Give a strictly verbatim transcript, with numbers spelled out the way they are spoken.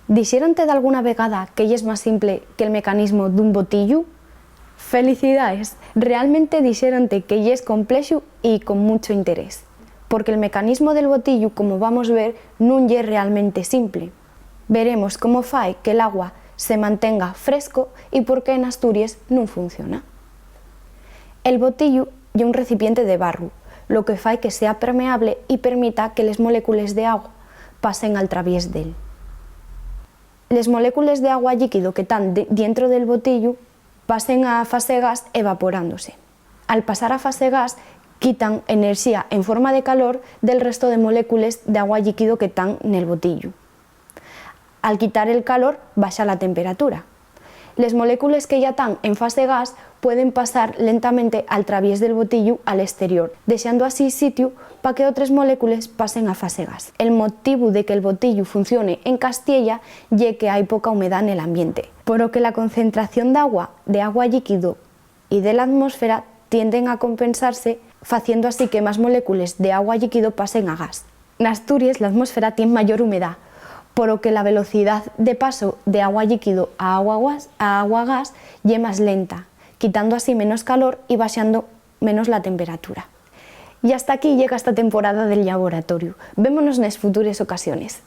Dixéronte dalguna vegada que yes más simple que'l mecanismo d'un botillu? Felicidades, realmente dixéronte que yes complexu y con muncho interés, porque'l mecanismo del botillu, como vamos ver, nun ye realmente simple. Veremos cómo fai que'l agua se mantenga fresco y por qué n'Asturies nun funciona. El botillu ye un recipiente de barru, lo que fai que sea permeable y permita que les molécules d'agua pasen al traviés d'él. Les molécules d'agua llíquido que tán dientro del botillu pasen a fase gas evaporándose. Al pasar a fase gas, quitan enerxía en forma de calor del resto de molécules d'agua llíquido que tán nel botillu. Al quitar el calor, baxa la temperatura. Les molécules que yá tán en fase gas pueden pasar lentamente al traviés del botillu al esterior, dexando así sitiu pa que otres molécules pasen a fase gas. El motivu de que'l botillu funcione en Castiella ye que hai poca humedá nel ambiente, poro que la concentración d'agua, d'agua llíquido y de l'atmósfera tienden a compensase, faciendo así que más molécules d'agua llíquido pasen a gas. N'Asturies l'atmósfera tien mayor humedá, poro que la velocidá de pasu d'agua llíquido a agua gas, a agua gas ye más lenta, quitando así menos calor y baxando menos la temperatura. Y hasta aquí llega esta temporada del llaboratoriu. Vémonos nes futures ocasiones.